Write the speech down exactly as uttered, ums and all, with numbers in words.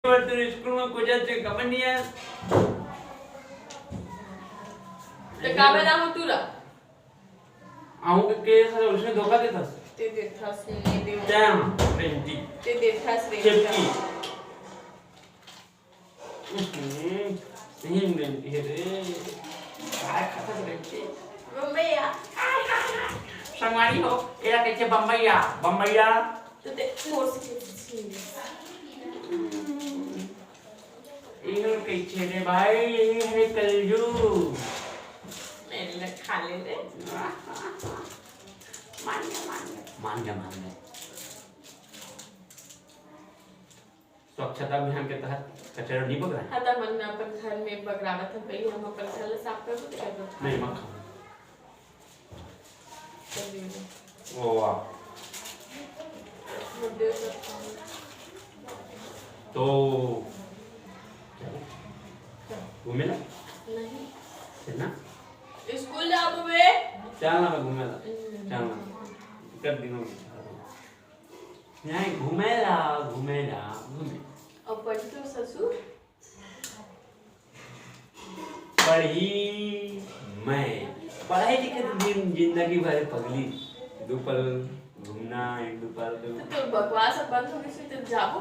तोर स्कूल में कोई जात के खबर नहीं है। तो का बनाहूं टूरा? आहूं के, के सारे उसने धोखा देता। ते देथस नहीं दे। क्या? बेंटी। ते देथस रे। चेपकी। हम्म, नहीं बेंटी है रे। काय खाता रे बेंटी? बम्बैया। संगवारी हो, एला कहिथे बम्बैया, बम्बैया। तो ते मोर से कैसे छीन ले? हम्म। इहू कइसे रे भाई, इही हरे कलजू। मेरे लग खा ले रे। मान गया, मान गया। मान गया, मान गया। स्वच्छता अभियान के तहत कचरा नहीं बगरा। हाँ, त मन अपन घर में बगरावत हन, पहले हम अपन घर ला साफ करबो, तेकर बाद नहीं, मत खाओ। ओ वाह। तो घूमे ला? नहीं। चलना? स्कूल जाबो बे। चलना बे घूमे ला। हम्म। चलना। कर दिनों की। नहीं, घूमे ला, घूमे ला, घूमे। अब पढ़ी तो ससुर? पढ़ही मैं। पढ़ाई लिखे तो दिन जिंदगी भर पगली। दो पल घूमना, एक दो पल तो तो तोर बकवास अब बंद हो गई, फिर तो जाबो।